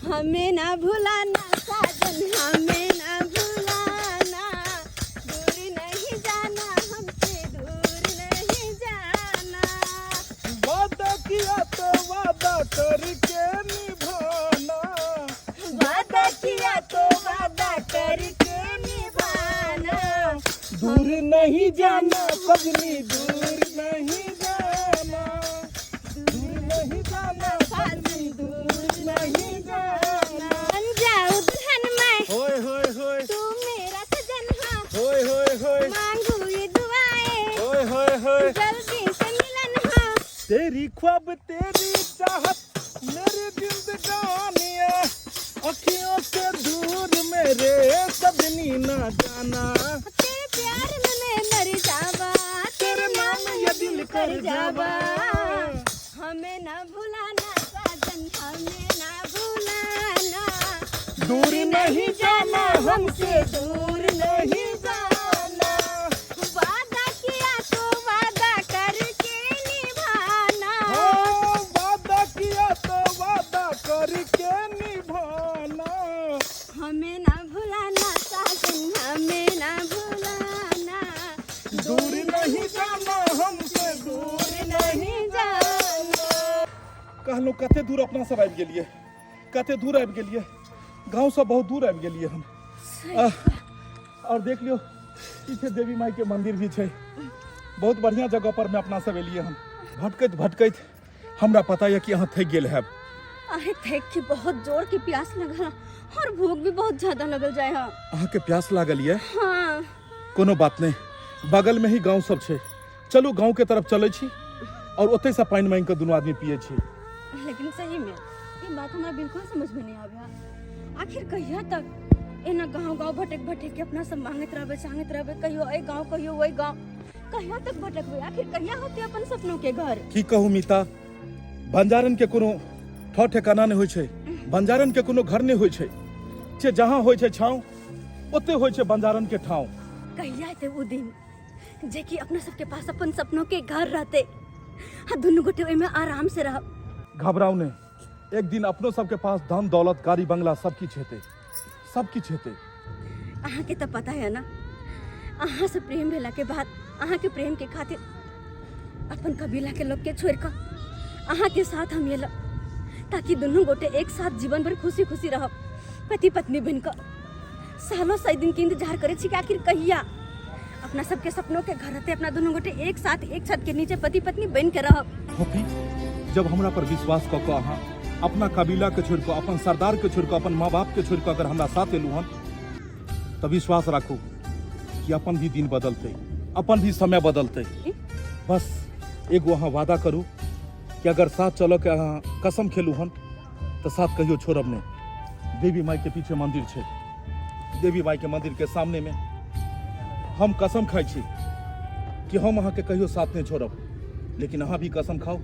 हमें ना भुलाना साजन, हमें ना भुलाना, दूर नहीं जाना हमसे, दूर नहीं जाना। वादा किया तो वादा करके निभाना, वादा किया तो वादा करके निभाना, दूर नहीं जाना सजनी, दूर नहीं जाना, दूर नहीं जाना सजनी, दूर नहीं जाना। बन जाऊं दुल्हन मैं, होय होय होय, तू मेरा सजन हाँ, होय होय होय, मांगू ये दुआएं, होय होय होय, जल्दी से मिलन हाँ। तेरी ख्वाब तेरी चाहत मेरी जिंदगानिया, अखियों से दूर मेरे सजनी ना जाना, तेरे प्यार में मैं मर जावा, तेरे नाम ये दिल कर जावा। हमें ना भुलाना साजन, हमें ना भुलाना, दूर नहीं जाना हमसे, दूर नहीं जाना। वादा किया तो वादा करके निभाना, हाँ, वादा किया तो वादा करके निभाना, हमें ना भुलाना साजन, हमें ना भुलाना, दूर नहीं जाना हमसे, दूर नहीं जाना। कहलहुँ कते दूर अपना सब आबि गेलियै, कते दूर आबि गेलियै, गाँवसँ बहुत दूर आबि गेलियै हम। और देख लियौ पीछे देवी माई के मंदिर भी छै। बहुत बढ़िया जगह पर में अपना सब एलियै हम। भटकैत भटकैत हमरा पता यऽ कि अहाँ थकि गेल हैब। अरे थक के बहुत जोर के प्यास लगल और भूख भी बहुत ज्यादा लगल जाए। हाँ, अहाँके प्यास लागल यऽ? हाँ। कोनो बात नहीं, बगल में ही गांव सब छै, चलू गांव के तरफ चलै छी और ओतै से पानि मांगि कऽ दुनू आदमी पियै छी। लेकिन सही में ये बात हमरा बिल्कुल समझ में नहीं आवे। आखिर कहिया तक एना गांव गांव भटक भटक के अपना सब मांगैत रहबै चांगैत रहबै, कहियो एहि गांव कहियो ओहि गांव, कहिया तक भटकबै, आखिर कहिया होते अपन सपनों के घर? की कहू मीता, बंजारन के कोनो ठौ ठेकाना नहि होइ छै, बंजारन के कोनो घर नहि होइ छै, जे जहाँ होइ छै छाँव ओते होइ छै बंजारन के ठाँव। कहिया एते ओ दिन जे कि अपना सबके पास अपन सपनों के घर रहते आ दुनू गोटे ओहिमे आराम से रहब। घबराउ नहि, एक दिन अपनो सबके पास धन दौलत गाड़ी बंगला सब किछु हेतै, सब किछु हेतै। अहाँके तऽ पता है ना, अहाँ से प्रेम भेला के बाद अहाँके प्रेम के खातिर अपन कबीला के लोग के छोड़ कऽ अहाँके साथ हम एलहुँ ताकि दुनू गोटे एक साथ जीवन भर खुशी खुशी रहब, पति पत्नी बनि कऽ। सालों सही दिन के इंतजार करै छी कि आखिर कहिया अपना सबके सपनों के घर रहते, अपना दुनू गोटे एक साथ एक छत के नीचे पति पत्नी बनि के रहब। फोफी, जब हमरा पर विश्वास कऽ कऽ अहाँ अपना कबीला के छोड़ कऽ, अपन सरदार के छोड़ कऽ, अपन माँ बाप के छोड़ कऽ अगर हमरा साथ एलहुँ हन, तऽ विश्वास राखू कि अपन भी दिन बदलतै, अपन भी समय बदलतै। बस एगो अहाँ वादा करू कि अगर साथ चलऽ के अहाँ कसम खेलू हन तऽ साथ कहियो छोड़ब नहि। देवी माई के पीछे मंदिर छै, देवी माई के मंदिर के सामने में हम कसम खाइ छी कि हम अहाँके कहियो साथ नहि छोड़ब, लेकिन अहाँ भी कसम खाउ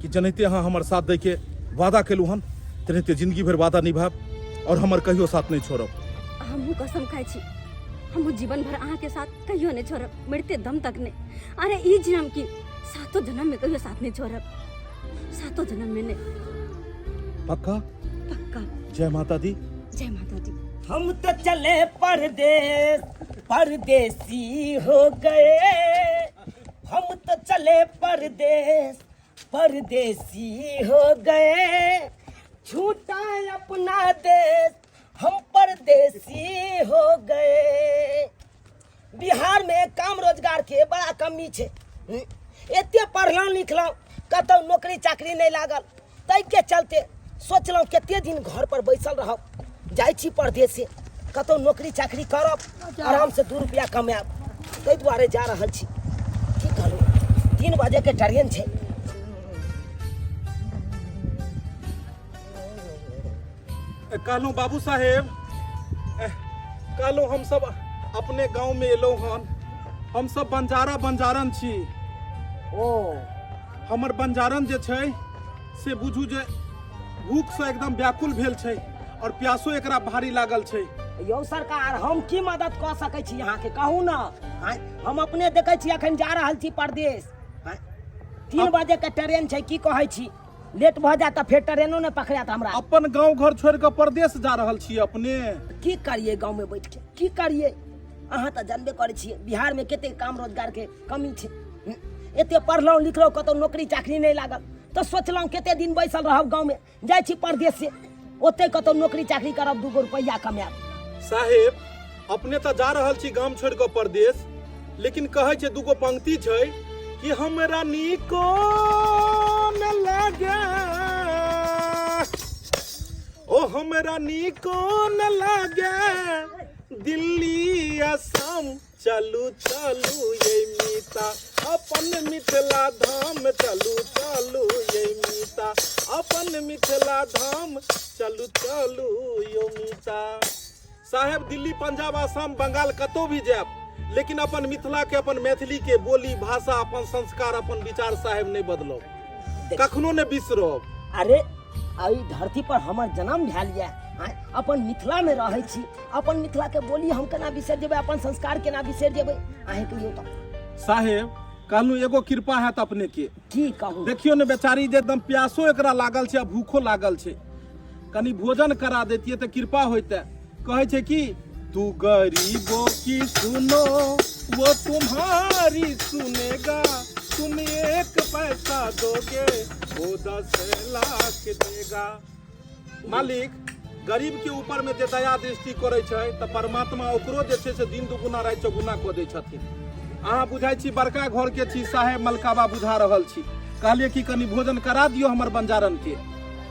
कि जनाहिते अहाँ हमर साथ दैके वादा केलहुँ हन तेनाहिते जिंदगी भरि वादा निभायब और हमर कहियो साथ नहि छोड़ब। हमहूँ कसम खाइ छी, हमहूँ जीवन भर अहाँके साथ कहियो नहि छोड़ब, मरिते दम तक नहि। अरे ई जन्म की सातो जन्म में कहियो साथ नहीं छोड़ब, सातो जन्म में नहीं। पक्का? पक्का। जय माता दी। जय माता दी। हम तो चले परदेस, परदेसी हो गए, हम तो चले परदेस, परदेसी हो गए, छूटा अपना देश, हम परदेसी हो गए। बिहार में काम रोजगार के बड़ा कमी छै। एते पढ़लहुँ लिखलहुँ, कतहु नौकरी चाकरी नहि लागल, ताहिके चलते सोचलहुँ कते दिन घर पर बैसल रहब, जाइ छी परदेसे, कतहु नौकरी चाकरी करब, आराम से 2 रुपया कमायब, ताहि दुआरे जा रहल छी। की करू, 3 बजे के ट्रेन छै। कहलहुँ बाबू साहेब, कहलहुँ हम सब अपने गांव में एलहुँ हन, हम सब बंजारा बंजारन छी। ओ हमर बंजारन जे छै से बुझू जे भूख से एकदम व्याकुल भेल छै और प्यासो एकरा भारी लागल छै। यौ सरकार, हम की मदद कऽ सकै छी अहाँके, कहू ने। आँय, हम अपने देखै छी अखन जा रहल छी परदेश। आँय, 3 बजे के ट्रेन छै, की कहै छी, लेट भऽ जायत तऽ फेर ट्रेनो नहि पकड़ायत हमरा। अपन गांव घर छोड़ के परदेश जा रहल छी अपने? की करिए गाँव में बैठ के, की करिए? अहाँ तऽ जानबे करै छियै बिहार में कते काम रोजगार के कमी छै। एते पढ़लहुँ लिखलहुँ, कतौ नौकरी चाकरी नहि लागल, तऽ सोचलहुँ कते दिन बैसल रहब गाँव में, जाइ छी परदेश से, ओते कतौ नौकरी चाकरी करब, 2 गो रुपैआ कमायब। साहेब, अपने तऽ जा रहल छी गाम छोड़ के परदेश, लेकिन कहै छै 2 गो पंक्ति छै कि हमरा नीको न लागे, ओ हमरा नीको न लागे दिल्ली असम, चलू चलू ये मीता अपन मिथिला धाम, चलू चलू ये मीता अपन मिथिला धाम, चलू चलू यो मीता। साहेब, दिल्ली, पंजाब, आसाम, बंगाल कतौ भी जायब, लेकिन अपन मिथिला के, अपन मैथिली के बोली भाषा, अपन संस्कार, अपन विचार साहेब नहीं बदलब, कखनो नहीं बिसरब। अरे एहि धरती पर हमर जन्म भेल यऽ, अपन मिथिला में रहै छी, अपन मिथिला के बोली हम केना बिसरि जेबै, अपन संस्कार केना बिसरि जेबै, अहें कहियौ तऽ। साहेब, कहलहुँ एगो कृपा हैत अपने के। की कहू? देखियौ ने बेचारी जे एकदम प्यासो एकरा लागल छै आ भूखो लागल छै, कनी भोजन करा देतियै तऽ कृपा होइते। कहै छै कि तू गरीबों की सुनो वो तुम्हारी सुनेगा, तुम एक पैसा दोगे वो 10 लाख देगा। मालिक, गरीब के ऊपर में जे दया दृष्टि करै छै तऽ परमात्मा ओकरो जे छै से दिन दुगुना राति चौगुना कऽ दै छथिन। अहाँ बुझाइ छी बड़का घर के छी साहेब, मलकाबा बुझा रहल छी। कहलियै कि कनी भोजन करा दियौ हमर बंजारन के।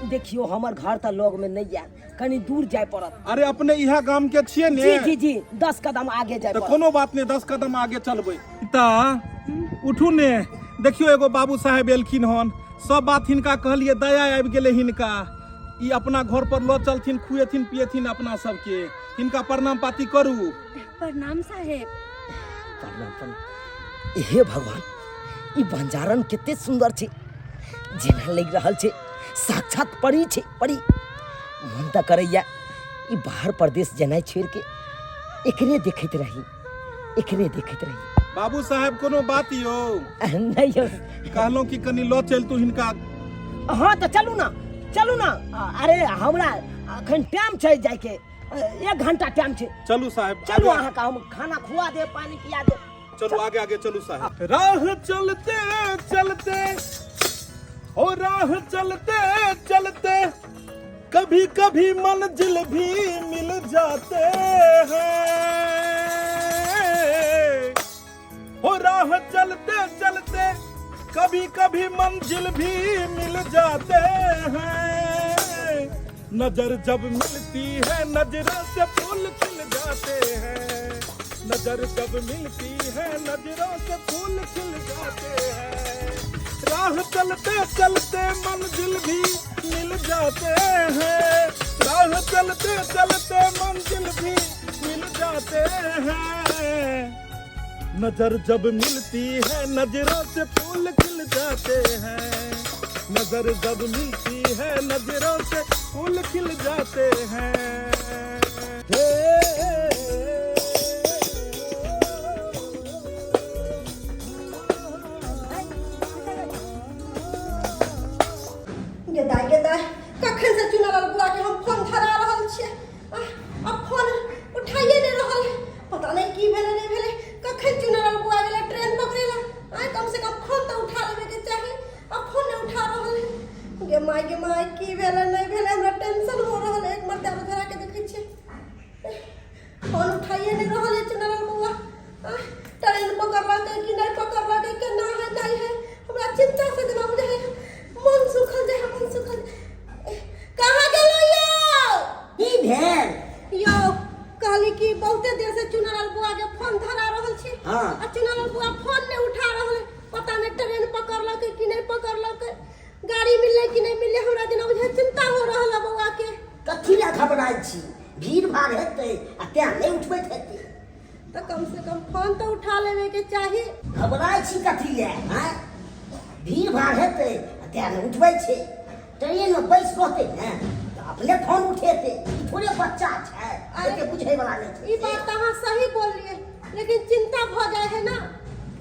देखियौ, हमर घर तऽ लग में नहीं आयल, कनी दूर जाय पड़त। अरे अपने इहा गाम के छियै ने? जी जी जी, 10 कदम आगे जाय तऽ पड़त। कोनो बात नहीं, 10 कदम आगे चलबै। तऽ उठू ने, देखियौ एगो बाबू साहेब एलखिन हन, सब बात हिनका कहलियै, दया आबि गेलै हिनका, ई अपना घर पर लऽ चलथिन, खुएथिन पिएथिन अपना सबके। हिनका प्रणाम पाती करू। प्रणाम साहेब। प्रणाम प्रणाम। हे भगवान, ई बंजारन कते सुंदर छै, जेना लागि रहल छै साक्षात परी छै, परी। मन तऽ करैया ई बाहर परदेश जेनाइ छोड़ि के एकरे देखैत रही, एकरे देखैत रही। बाबू साहेब, कोनो बात यौ? नहीं यौ। कहलहुँ कि कनी लऽ चलतू हिनका। हाँ तऽ चलू ना, चलू ना। अरे हमरा अखन टाइम छै जाइके, 1 घंटा टाइम छै। चलू साहेब, चलू, आगे। अहाँके हम खाना खुआ देब, पानी पिया देब। चलू आगे आगे चलू साहेब। राह चलते चलते, ओ राह चलते चलते कभी कभी मंजिल भी मिल जाते हैं। हो राह चलते चलते कभी कभी मंजिल भी मिल जाते हैं। नजर जब मिलती है नजरों से फूल खिल जाते हैं। नजर जब मिलती है नजरों से फूल खिल जाते हैं। राह चलते चलते मंजिल भी मिल जाते हैं। राह चलते चलते मंजिल भी मिल जाते हैं। नजर जब मिलती है नजरों से फूल खिल जाते हैं। नजर जब मिलती है नजरों से फूल खिल जाते हैं। हे गेदाय गेदाय, कखन से चुनल बुआ के हम फोन धरा रहल छियै, आ फोन उठाइए नहि रहल है। पता नहीं की भेलै नहीं भेलै। कखन चुनल बुआ गेलै ट्रेन पकड़े ला, आइ कम से कम फोन तऽ उठा लेबे के चाही, आ फोन नहीं उठा रहल है। गे माय गे माय, की भेलै नहीं भेलै, हमरा टेंशन हो रहल है। एक मरते आरो धरा के देखै छियै, फोन उठाइए नहीं रहल है चुनल बुआ। ट्रेन पकड़लकै कि नहीं पकड़लकै, केना है नहीं है, हमरा चिंता से जेना बुझाइ है मन सुखल जाय है, मन सुखल। कहाँ गेलो यौ? की भेल यौ? कहली कि बहुते देर से चुनालाल बुआ के फोन धरा रहल छी। हाँ। आ चुनालाल बुआ फोन नहीं उठा रहल है, पता नहीं ट्रेन पकड़लकै कि नहीं पकड़लकै, गाड़ी मिललै कि नहीं मिललै, हमरा जेना बुझाइ चिंता हो रहल है बौआ के। कथी लए घबराइ छी? भीड़ भाड़ हेतै आ तें नहि उठबैत हेतै। तऽ कम से कम फोन तऽ उठा लेवे के चाही। घबराइ छी कथी लए? आँय, भीड़ भाड़ हेतै आ तें नहि उठबै छै। ट्रेनमे बैस रहतै ने तऽ अपने फोन उठेतै। ई थोड़े बच्चा छै, अरे, एते बुझै वाला नहि छै। ई बात तऽ अहाँ सही बोललियै, लेकिन चिंता भऽ जाइ है ना।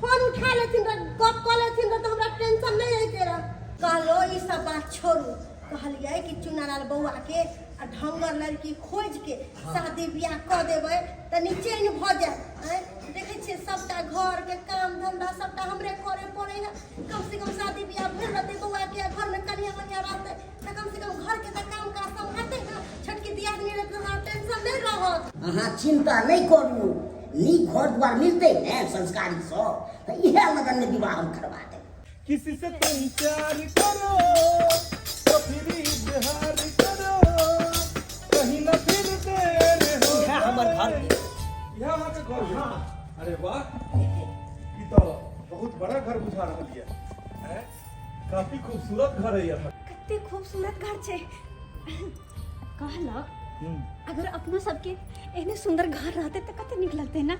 फोन उठा लेथिन रह, गप कऽ लेथिन रह, तऽ हमरा टेंशन नहि होइते रह। कहलो ई सब बात छोड़ू। कहलियै कि चुनालाल बौआ के आ ढंगर लड़की खोज के शादी बियाह कऽ देबै तऽ निचैन भऽ जायत। आँय, देखै छियै सबटा घर के काम धंधा सबटा हमरे करे पड़ै है। कम से कम शादी बियाह भेल रहतै बौआ के आ घर में कनिया मनिया रहतै तऽ कम से कम घर के तऽ काम काज सम्हारतै ने। छोटकी दियादनी रहतै तऽ टेंशन नहि रहत। अहाँ चिंता नहि करू, नीक घर द्वार मिलतै ने संस्कारी सँ तऽ इएह लगन में विवाह हम करवा देब। किसी से तुम प्यार करो तो फिर इजहार करो, कहीं न फिर देर हो। इएह हमर घर जाए। भेल। इएह अहाँके घर भेल? अरे वाह, ई तो बहुत बड़ा घर बुझा रहल ये हैं? काफी खूबसूरत घर है यहाँ। कते खूबसूरत घर छै। कहलक अगर अपनो सबके एहने सुंदर घर रहते तऽ कते नीक लगते ना।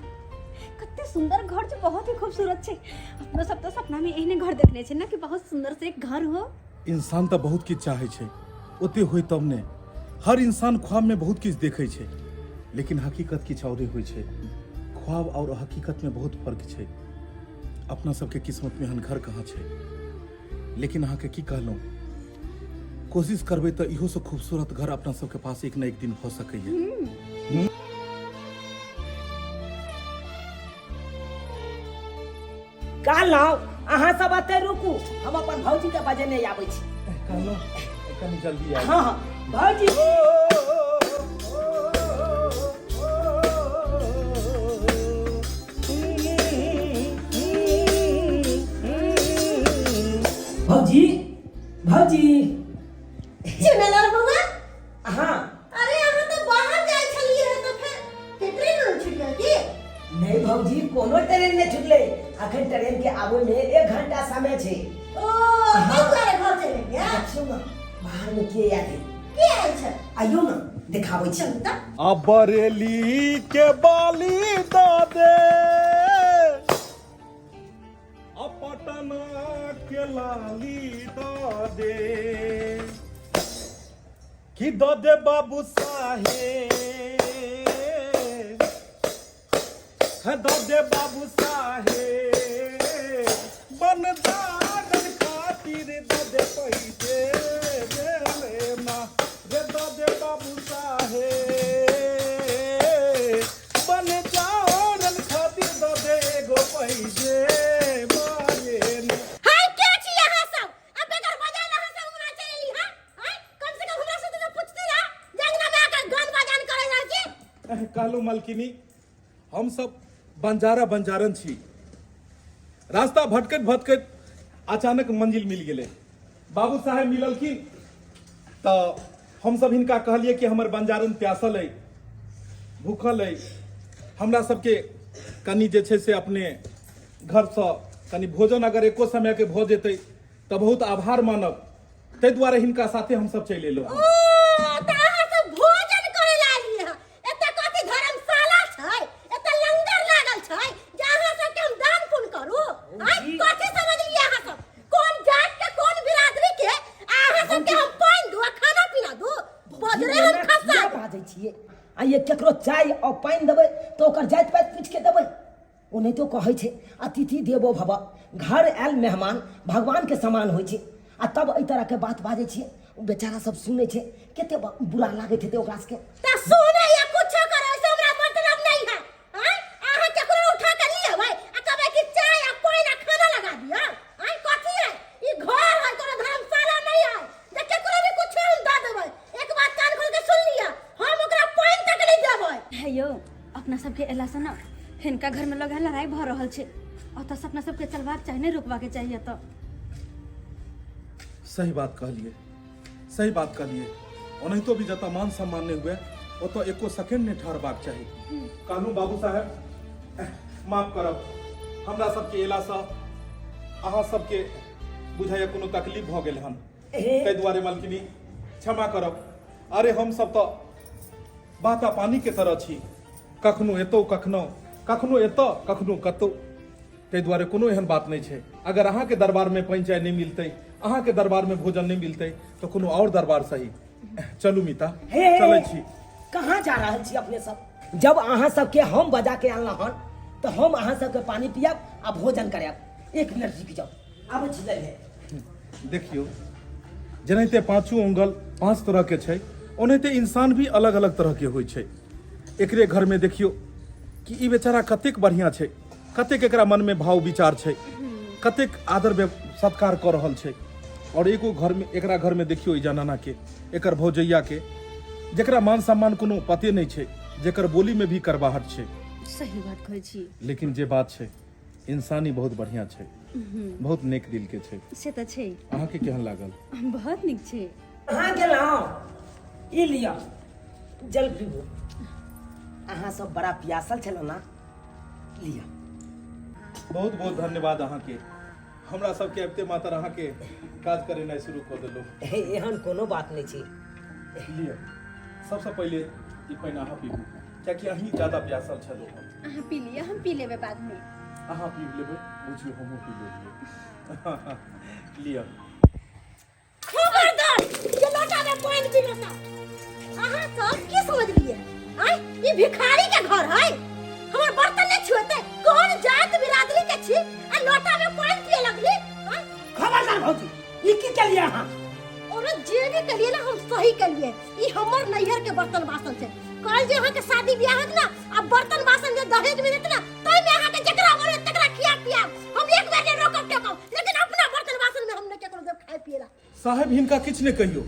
कते सुंदर घर छै, बहुत ही खूबसूरत छै। अपनो सब तऽ सपना में एहने घर देखने छै ना कि बहुत सुंदर से एक घर हो। इंसान तऽ बहुत किछु चाहे छै, ओते होय तब ने। हर इंसान ख्वाब में बहुत किछु देखै छै, लेकिन हकीकत किछु औरे होइ छै। ख्वाब और हकीकत में बहुत फर्क छै। अपना सबके किस्मत में एहन घर कहाँ छै। लेकिन अहाँके की कहलहुँ, कोशिश करबै तऽ इहो से खूबसूरत घर अपना सबके पास एक न एक दिन भऽ सकैया। कहलहुँ अहाँ सब एतऽ रुकू, हम अपन भौजी के बजेने आबै छी। कहलहुँ कनी जल्दी आउ। हाँ हाँ भौजी। भौजी, भौजी। चुनालाल बौआ। हाँ। अरे अहाँ तो बाहर जाय छलिए है, तो फिर ट्रेन में छूट गेल की? नहीं भौजी, कोनो ट्रेन नहीं छूटले। अखन ट्रेन के आबे में 1 घंटा समय छै। ओ, तब दुआरे घर चलि गेलियै? देखियौ ने बाहर में के आयल है। के आयल छै? आइयो ने देखाबै छी। चलू तऽ। आ बरेली के बाली द दे, आ पटना के लाली द दे, कि द दे बाबू साहेब, है द दे बाबू साहेब, बनदारन खातिर द दे पैसे देले ना रे, द दे बाबू साहेब, बनदारन खातिर द दे एगो पैसे मारे ना। हाय, के छी अहाँ सब? अब बेगर बजाय अहाँ सब उना चलि एली। हां हाय, कम से कम हमरा से तो पूछती ना, जंगला में आकर गान बजान करे रहल छी। कहलू मलकिनी, हम सब बंजारा बंजारन छी। रास्ता भटकैत भटकैत अचानक मंजिल मिल गेलै। बाबू साहेब मिललखिन तऽ हम सब हिनका कहलियै कि हमर बंजारन प्यासल अइ, भूखल अइ, हमरा सबके कनि जे छै से अपने घरसँ कनि भोजन अगर एको समयके भऽ जेतै तऽ बहुत आभार मानब। ताहि दुआरे हिनका साथे हम सब चलि एलहुँ। ओ, तऽ अहाँ सब भोजन करे ला एलियै हँ। एतऽ कथी धर्मशाला छै? एतऽ लंगर लागल छै जे अहाँ सबके हम दान पुण्य करू? आँय, कथी समझलियै अहाँ सब? कोन जात के कोन बिरादरी के आ अहाँ सबके हम पानि दू आ खाना पीना दू? बजरे हम खसा किया बाजै छियै? आ ये केकरो चाय और पानि देबै तऽ ओकर जाति पाति पूछि के देबै? ओनाहितो कहै छै अतिथि देवो भव, घर आयल मेहमान भगवान के समान होइ छै, आ तब एहि तरह के बात बाजै छियै, ओ बेचारा सब सुनै छै, कते बुरा लागैत हेतै ओकरा सबके। त सुनै या कुछो करै से हमरा मतलब नहीं है। आँय, अहाँ केकरो उठा के लिअबै आ कहबै कि चाय आ पानि आ खाना लगा दिअ? आँय, कथी है ई? घर है, कोनो धर्मशाला नहीं है जे केकरो भी कुछो हम दऽ देबै। एक बात कान खोल के सुन लिअ, हम ओकरा पानि तक नहीं देबै। हे यौ, अपना सबके एला से ना हिनका घर में लगा लड़ाई भऽ रहल छै। ओतऽ से अपना सबके चलबाक चाही, नहीं रुकबाक चाही एतऽ। सही बात कहलिए, सही बात कहलिए। ओनाहितो भी जतऽ मान सम्मान नहीं हुए ओतऽ एको सेकेंड नहीं ठहरबाक चाही। कहलहुँ बाबू साहेब, माफ करब, हमरा सबके एलासँ अहाँ सबके बुझाइए कोनो तकलीफ भऽ गेल हन, ताहि दुआरे मालकिनी क्षमा करब। अरे हम सब तऽ बाता पानी के तरह छी, कखनो एतौ कखनो, कखनो एतऽ कखनो कतौ, ताहि दुआरे कोनो एहन बात नहि छै। अगर अहाँके दरबारमे पानि चाय नहि मिलतै, अहाँके दरबारमे भोजन नहि मिलतै तऽ कोनो आओर दरबार सही। चलू मिता, हे, चलै छी। कहाँ जा रहल छी अपने सब? जब अहाँ सबके हम बजा के अनलहुँ हन तऽ हम अहाँ सबके पानी पियाब आ भोजन करायब। 1 मिनट रुकि जाउ, आबै छी। लए देखियौ, जेनाहिते पाँचो उंगल पाँच तरहके छै, ओनाहिते इंसान भी अलग अलग तरहके होइ छै। एकरे घरमे देखियौ कि ई बेचारा कतेक बढ़िआँ छै, कतेक एकरा मनमे भाव विचार छै, कतेक आदर सत्कार कऽ रहल छै। और एगो घरमे, एकरा घरमे देखियौ ई जनानाके, एकर भौजैयाके, जकरा मान सम्मान कोनो पते नहि छै, जेकर बोलीमे भी करबाहट छै। सही बात कहै छी। लेकिन जे बात छै, इंसानी बहुत बढ़िया छै, बहुत नेक दिल के छै। से तऽ छै। अहाँके केहन लागल? बहुत नीक छै। अहाँ गेलहुँ, ई लिअ जल पीबू। अहाँ सब बड़ा प्यासल छलहुँ ना, लिअ। बहुत बहुत धन्यवाद अहाँके, हमरा सबके अबिते मातर अहाँके काज करेनाइ शुरू कऽ देलहुँ। हे, एहन कोनो बात नहि छै। लिअ, सबसँ पहिले ई पानि अहाँ पीबू, कियाकि अहीं ज्यादा प्यासल छलहुँ। अहाँ पी लिअ, हम पी लेबै बादमे। अहाँ पी लेबै, बुझियौ हमहूँ पी लेलियै। लिअ। खबरदार जे लोटा में पानि पी लेता। अहाँ सब की समझलिए? आय ई भिखारी के घर है, हमर बर्तन नहीं छुएते? कोन जात बिरादरी के छी आ लोटा में पानि पिए लगली? आय खबरदार भौजी, ई की केलियै अहाँ? और जे भी कलिए ना, हम सही कलिए। ई हमर नैहर के बर्तन बासन छै। कल जे अहाँ के शादी ब्याह होत ना, आ बर्तन बासन जे दहेज मिलत ना, तै में अहाँ के जकरा मन होत तकरा खिया पिया, हम एक बेर नहीं रोकब टोकब, लेकिन अपना बर्तन बासन में हम नहीं केकरो देब खाए पिए ला। साहेब, हिनका किछु नहि कहियौ,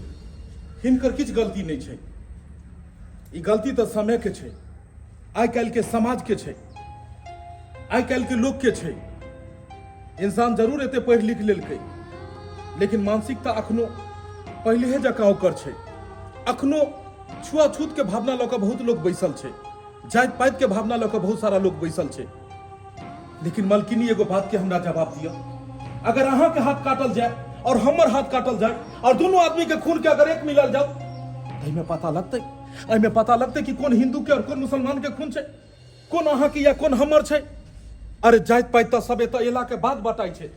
हिनकर किछु गलती नहि छै। ई गलती तऽ समय के छै, आइ काल्हि के समाज के छै, आइ काल्हि के लोक के छै। इंसान जरूर एते पढ़ि लिख लेलकै, लेकिन मानसिकता अखनो पहिलेहे जकाँ ओकर छै। अखनो छुआछूत के भावना लऽ कऽ बहुत लोक बैसल छै, जाति पाति के भावना लऽ कऽ बहुत सारा लोक बैसल छै। लेकिन मलकिनी, एगो बात के हमरा जवाब दिअ, अगर अहाँ के हाथ काटल जाय और हमर हाथ काटल जाय और दोनों आदमी के खून के अगर एक मिलल जाओ, एहिमे पता लगतै, एहिमे पता लगतै कि कोन हिंदू के और कोन मुसलमान के खून छै, कोन अहाँ के या कोन हमर छै? अरे जाति पाति तऽ सब एतऽ एला के बाद बटाइ छै।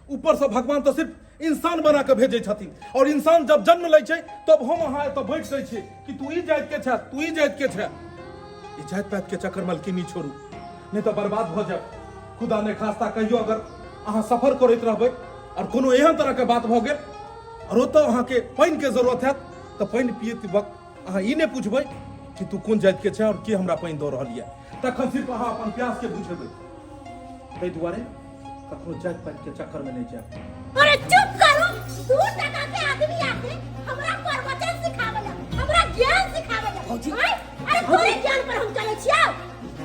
ऊपर से भगवान तऽ सिर्फ इंसान बना के भेजै छथिन, और इंसान जब जन्म लै छै तब हम अहाँ एतऽ बैठ दै छियै कि तू ई जाति के छै, तू ई जाति के छै। ई जाति पाति के चक्कर मलकिनी छोड़ू, नहि तऽ बर्बाद भऽ जायब। खुदा ने खास्ता कहियो अगर अहाँ सफर करैत रहबै और कोनो एहन तरह के बात भऽ गेल और ओतऽ अहाँके पानि के जरूरत हैत, तऽ पानि पियैत वक्त अहाँ ई नहि पुछबै कि तू कोन जाति के छै और के हमरा पानि दऽ रहल यऽ। तखन सिर्फ अहाँ अपन प्यास के बुझेबै। ताहि दुआरे कखनो जाति पाति के चक्कर में नहीं जायब। अरे चुप करू, 2 टका के आदमी आके हमरा प्रवचन सिखावे ला, हमरा ज्ञान सिखावे ला। भौजी। आय, अरे तोरे ज्ञान पर हम चले छियो?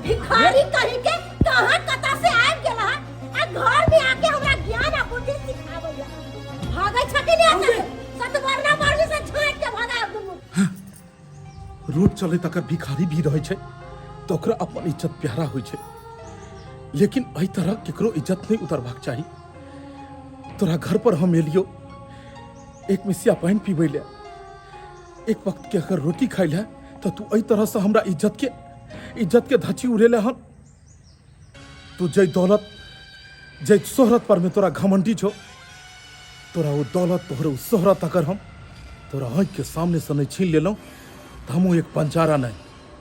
भिखारी कहीं के कहां कता से आबि गेल है आ घर में आके हमरा ज्ञान आ बुद्धि सिखावे ला। भागै छथिन नहीं आता सतवरना बारली से छाट के भगाब दुनू। रोड चलैत अगर भिखारी भी रहै छै तऽ ओकरा अपन इज्जत प्यारा होइ छै, लेकिन एहि तरह केकरो इज्जत नहि उतरबाक चाही। तोरा घर पर हम एलियो एक मिसिया पानि पीबै ले, एक वक्त के अगर रोटी खाइ ले, तऽ तू एहि तरह से हमरा इज्जत के धची उड़ेले हन। तू जै दौलत जै शोहरत पर में तोरा घमंडी छो, तोरा ओ दौलत, तोहर ओ शोहरत अगर हम तोरा आँखि के सामने से नहीं छीन लेलहुँ तऽ हमहूँ एक पंचारा नहीं।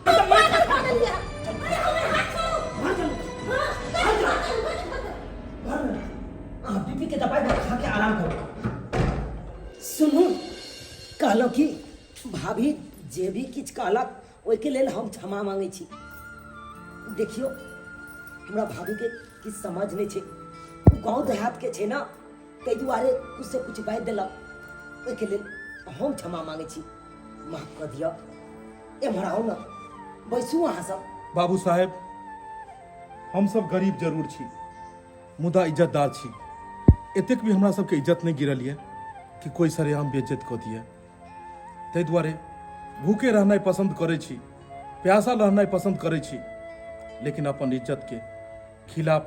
पागल भऽ गेलियै। अरे हमर हाथ छोड़ू। हाँ, घरमे अहाँ बीपी के दवाई खा के आराम करू। सुनू, कहलहुँ कि भाभी जे भी किछु कहलक, ओहिके लेल हम क्षमा मांगै छी। देखियौ, हमरा भाभीके किछु समझ नहि छै, ओ गाँव देहातके छै ने, ताहि दुआरे किछु से किछु बाजि देलक। ओहिके लेल हम क्षमा मांगै छी, माफ कऽ दिअ। एम्हर आउ ने, बैसू अहाँ सब। बाबू साहेब, हम सब गरीब जरूर छी, मुदा इज्जतदार छी। एतेक भी हमरा सबके इज्जत नहि गिरल यऽ कि कोइ सरेआम बेइज्जत कऽ दिअ। ताहि दुआरे भूखे रहनाइ पसन्द करै छी, प्यासल रहनाइ पसन्द करै छी, लेकिन अपन इज्जतके खिलाफ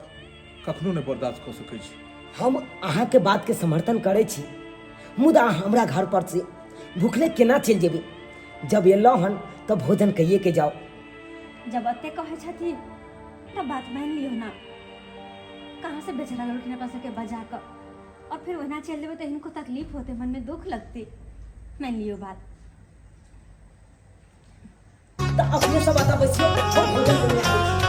कखनो नहि बर्दाश्त कऽ सकै छी। हम अहाँके बातके समर्थन करै छी, मुदा अहाँ हमरा घर पर से भूखले केना चलि जेबै? जब एलहुँ हन तऽ भोजन कहिए के जाउ। जब एते कहै छथिन तऽ बात मानि लियौ ने। कहाँ से बेचारा लड़किन अपना सबके बजा कऽ और फिर ओहिना चलि देबै तऽ हिनको तकलीफ होतै, मनमे दुख लगतै। मानि लियौ बात। तऽ अपने सब एतऽ बैसियौ, हम भोजन करै आबै छी।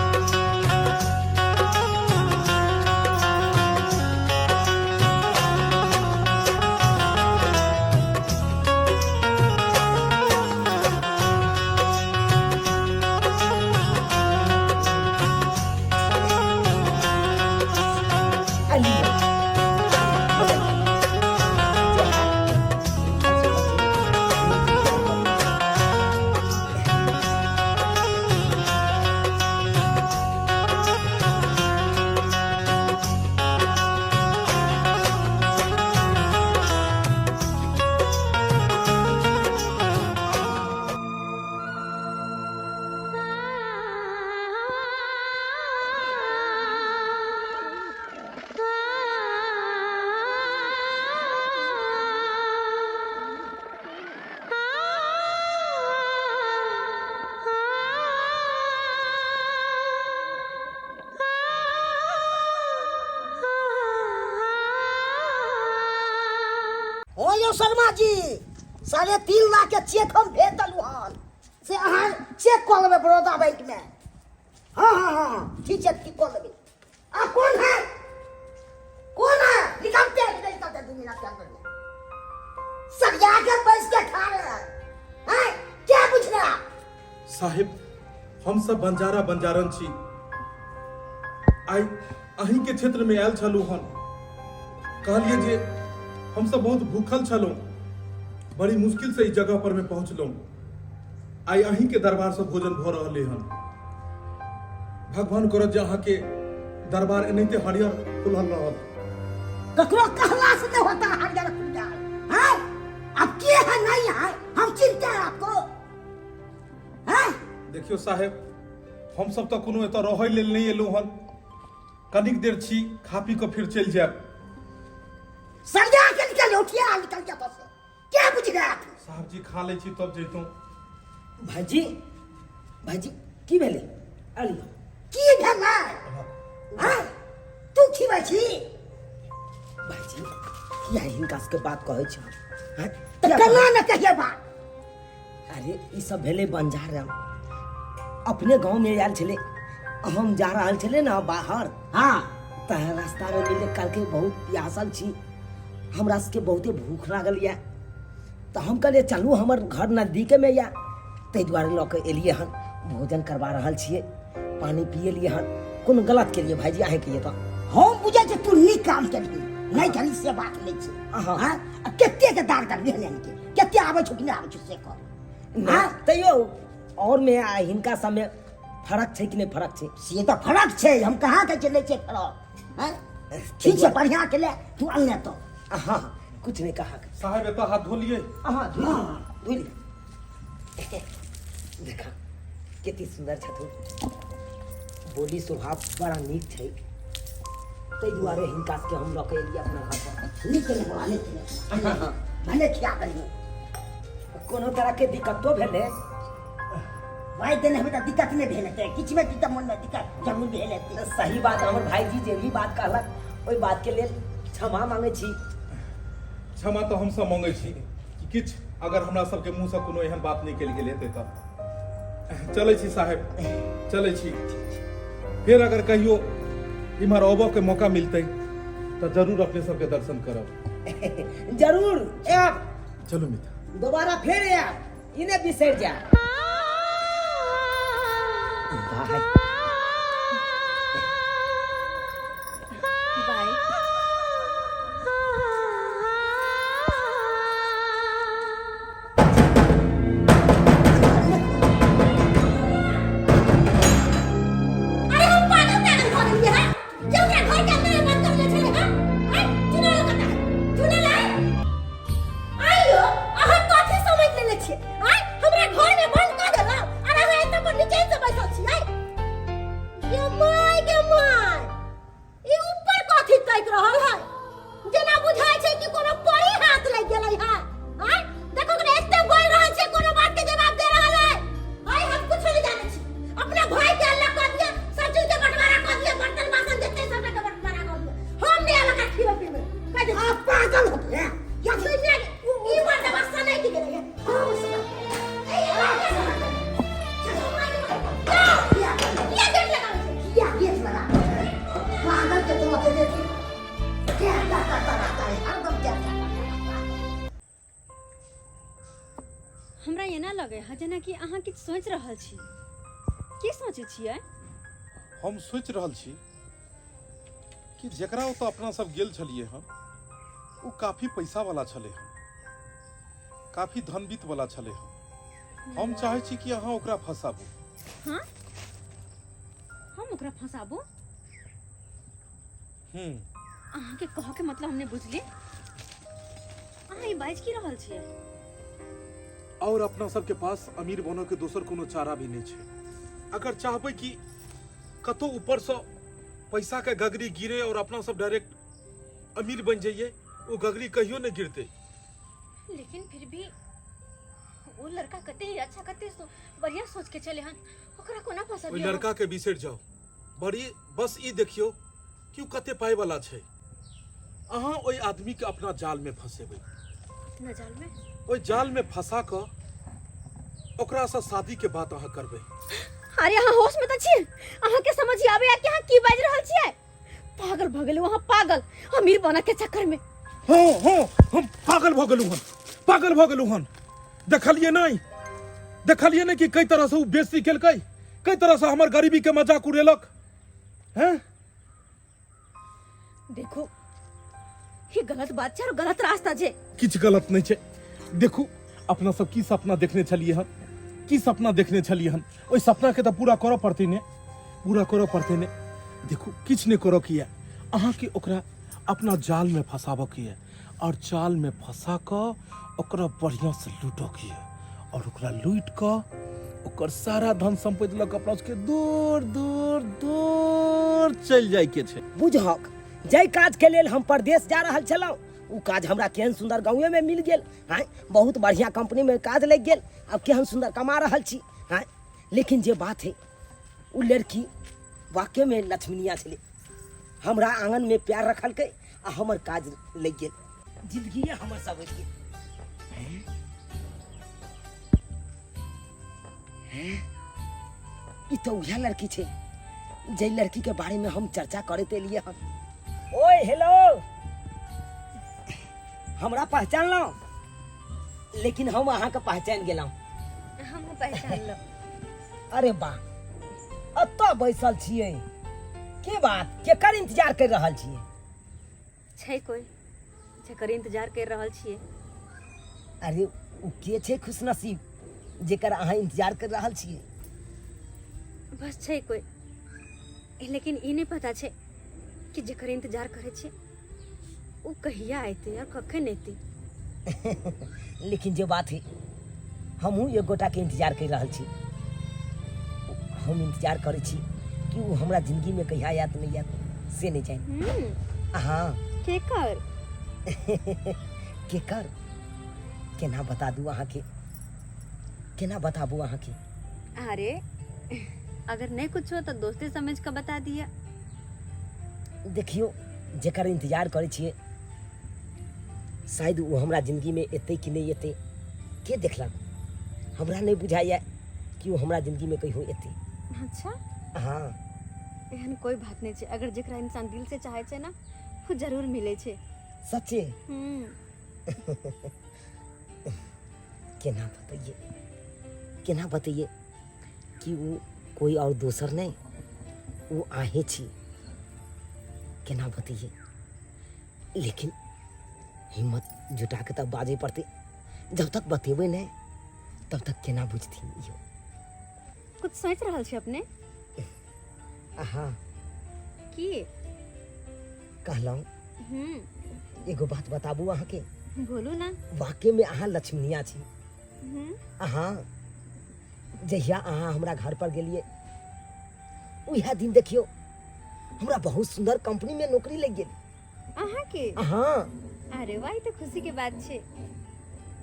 शर्मा जी, 3.5 लाख के चेक हम भेज देलहुँ हन, से अहाँ चेक कऽ लेबै बड़ौदा बैंक में। हाँ हाँ हाँ हाँ, ठीक छै, ठीक कऽ लेबै। आप कौन है, कौन है? निकालते हैं कि नहीं निकालते हैं 2 मिनट के अंदर में? सरिया के बैठ के खा रहे हैं, हैं? क्या पूछ रहे हैं आप? साहेब, हम सब बंजारा बंजारन छी, आइ अहीं के क्षेत्र में आयल छलहुँ हन। कहलिए जे हम सब बहुत भूखल छलहुँ, बड़ी मुश्किल से इस जगह पर में पहुँचलहुँ। आइ अहीं के दरबार से भोजन भऽ रहले हन। भगवान करत जे अहाँ के दरबार एनाहिते हरियर फुलल रहत। ककरो कहला से नहीं होता हरियर फुलल है। अब के है नहीं है, हम चिंता है आपको हैं? देखियो साहेब, हम सब तऽ कोनो एतऽ रहै लेल नहि एलहुँ हन, कनिक देर छी, खा पी कऽ फिर चलि जायब। सरिया के निकल, उठिया निकल जा बस, क्या बुझ गए आप? साहब जी, खा लै छी तब जैतहुँ। भाईजी, भाईजी, की भेलै? अलियो। की भेलै? हाँ? तू खिबै छी? भाईजी, किया हिनका सबके बात कहै छी हम? हाँ? तऽ केना ने कहिए बात? अरे ई सब भेलै बंजार, अपने गाँव में आयल छलै, हम जा रहल छलै ने बाहर। हाँ। तऽ रास्ता में मिले, कहलकै बहुत प्यासल छी, हमरा सबके बहुते भूख लागल यऽ, तऽ हम कहलियै चलू हमर घर नजदीकेमे यऽ, ताहि दुआरे लऽ कऽ एलियै हन, भोजन करवा रहल छियै, पानि पियेलियै हन। कोनो गलत केलियै भाईजी अहाँके? ये तऽ हम बुझै छी तू नीक काम केलही, नहि केलही से बात नहि छै। अहाँ। हाँ? आ कते के दाग दरबी हन के कते आबै छौ कि नहि आबै छौ से कर। नहि, तैयो और में आ हिनका सबमे फरक छै कि नहि फरक छै? से तऽ फरक छै, हम कहाँ कहै छियै नहि छै फरक। हैं? ठीक छै, बढ़िआँ के ले तू अनले तऽ। हाँ, कुछ नहीं कहा। साहेब, एतऽ हाथ धो लिए। हाँ, धो लिए। देखा कते सुंदर छथुन, बोली स्वभाव बड़ा नीक छै, ताहि दुआरे हिनका सबके हम लऽ कऽ एलियै अपना घर पर। नीक केने बौआ, नीक केने, भने खिया देलियै। कोनो तरह के दिक्कतो भेलै? भाइ देने हेबै तऽ दिक्कत नहि भेल हेतै किछुमे, दिक्कत मोनमे दिक्कत जरूर भेल हेतै। सही बात, हमर भाईजी जे भी बात कहलक ओहि बात के लेल क्षमा मांगै छी। क्षमा तऽ हमसब मांगै छी कि किछु अगर हमरा सबके मुँहसँ कोनो एहन बात निकलि गेल हेतै तऽ। चलै छी साहेब, चलै छी। फेर अगर कहियो इम्हर अबऽ के मौका मिलतै तऽ जरूर अपने सबके दर्शन करब। जरूर आयब। चलू मित्र। दोबारा फेर आयब, ई नहि बिसरि जायब। बाय। बाय। अरे हम पागल तागल भऽ गेलियै हँ जे ओकरा घर के अंदर में बंद कर ले छलै हँ? आँय, चुना लो कता चुना ला आइयो। अहाँ कथी समझ लेने छियै? आँय, हमरा घर में बंद कऽ देलहुँ और अहाँ एतऽ पर निचैन से बैसल छियै? गे माय, गे माय, ई ऊपर कथी ताकि रहल है? जेना बुझाइ छै कि कोनो परी हाथ लागि गेलै है। आँय, देखो कने, एते बोल रहल छै, कोनो बात के जवाब दे रहल है। आँय, हम कुछ नहीं जानै छी। अपना भाई के अल्लाह कह दिया, सब चीज के बंटवारा कर दिया, बर्तन बासन जते सबटा के बंटवारा कर दिया। हम नहीं आवा का खियो पीबे कह दे। आप पागल हो गए या दुनिया के ई मर्दवा सनै के गेलै है। हम सुना किया? ये गेट लगाबै छै। किया गेट लगा? पागल के तुम अकेले क्या क्या करता रहता है हरदम, क्या क्या करता रहता है? हमरा एना लगे है जेना कि अहाँ किछु सोचि रहल छी। की सोचै छियै? हम सोचि रहल छी कि जकरा ओतऽ अपना सब गेल छलियै हन, ओ काफी पैसा वाला छलै हन, काफी धनवित्त वाला छलै हन। हम चाहै छी कि अहाँ ओकरा फंसाबू। हाँ, हम ओकरा फंसाबू? अहाँके कहऽ के मतलब हम नहि बुझली। अहाँ ई बाजि की रहल छियै? और अपना सबके पास अमीर बनऽ के दोसर कोनो चारा भी नहि छै। अगर चाहबै कि कतौ ऊपर से पैसा के गगरी गिरे और अपना सब डायरेक्ट अमीर बन जाइए, वो गगरी कहियो नहीं गिरते। लेकिन फिर भी वो लड़का कते ही अच्छा, कते बढ़िया सोच के चले हन, ओकरा कोना फंसा? ओहि लड़का के बिसरि जाओ, बड़ी बस ई देखियो कि ओ कते पाइ वाला छै। अहाँ ओहि आदमी के अपना जाल में फंसेबै। अपना जाल में? ओहि जाल में फंसा कऽ ओकरासँ शादीके बात अहाँ करबै। अरे अहाँ होश में तऽ छियै? अहाँके समझ आबैया कि अहाँ की बाजि रहल छियै? पागल भऽ गेलहुँ अहाँ, पागल, अमीर बनऽ के चक्कर में। हँ हँ, हम पागल भऽ गेलहुँ हन, पागल भऽ गेलहुँ हन। देखलियै नहि, देखलियै नहि कि कई तरहसँ ओ बेइज्जती केलकै, कई तरहसँ हमर गरीबीके मजाक उड़ेलक। हैं? देखू, ये गलत बात छै और गलत रास्ता छै। किछु गलत नहि छै। देखू, अपना सब की सपना देखने छलियै हन, की सपना देखने छलियै हन, ओहि सपना के तऽ पूरा करऽ पड़तै ने, पूरा करऽ पड़तै ने। देखू, किछु नहि करऽ के यऽ, अहाँके ओकरा अपना जाल में फंसाबऽ के यऽ और जाल में फंसा कऽ ओकरा बढ़िया से लूटऽ के यऽ और ओकरा लूटि कऽ ओकर सारा धन संपत्ति लऽ कऽ अपना सबके दूर दूर दूर चलि जाइके छै। बुझहक, जाहि काजके लेल हम परदेश जा रहल छलहुँ ओ काज हमरा केहन सुन्दर गाँवेमे मिल गेल। आँय, बहुत बढ़िआँ कंपनीमे काज लागि गेल, आब केहन सुन्दर कमा रहल छी। आँय, लेकिन जे बात है, ओ लड़की वाकईमे लक्ष्मीनिया छलै, हमरा आंगनमे प्यार रखलकै आ हमर काज लागि गेल, जिंदगिए हमर सब गेल। ई तऽ उएह लड़की छै जाहि लड़की के बारे में हम चर्चा करैत एलियै हन। ओए हेलो, हमरा पहचानलहुँ? लेकिन हम अहाँके पहचान गेलहुँ। हमहूँ पहचानलहुँ। अरे वाह, एतऽ बैसल छियै, के बात, केकर इंतजार कर रहल छियै? छै कोई जकर इंतजार कर रहल छियै। अरे ओ के छै खुशनसीब जेकर अहाँ इंतजार कर रहल छियै? बस छै कोई, लेकिन ई नहि पता छै कि जकर इंतजार करै छियै ओ कहिया अयतै और कखन अयतै। लेकिन जे बात है, हमहूँ एक गोटाके इंतजार कर रहल छी। हम इंतजार करै छी कि ओ हमरा जिंदगीमे कहिया आयत नहि आयत से नहि जानि। हाँ। केकर? केकर केना बता दू अहाँके, केना बताबू अहाँके? अरे अगर नहीं कुछ हो तो दोस्ती समझ के बता दिया। देखियौ, जेकर इंतजार करै छियै शायद ओ हमरा जिंदगीमे एतै कि नहि एतै के देखलक। हमरा नहि बुझाइए कि ओ हमरा जिंदगीमे कहियो एतै। अच्छा। हाँ। एहन कोई बात नहीं छै, अगर जेकरा इंसान दिल से चाहे छै ना वो जरूर मिले छै। सच्चे? केना बतैये, केना बतैये कि वो कोई और दोसर नहीं, वो आहे छी, केना बतैये? लेकिन हिम्मत जुटा के तब बाजे पड़ते, जब तक बतेबे नहीं तब तक केना बुझथिन इहो। कुछ सोच रहल छी अपने? हाँ। की? कहलहुँ, एगो बात बताबू अहाँके? बोलू ना। वाकई में अहाँ लक्ष्मीनिया छी। अहाँ जहिया अहाँ हमरा घर पर गेलिए उएह दिन देखियो हमरा बहुत सुंदर कंपनी में नौकरी लग गेल। अहाँ के? हाँ। अरे वाह, ई तो खुशी के बात छै।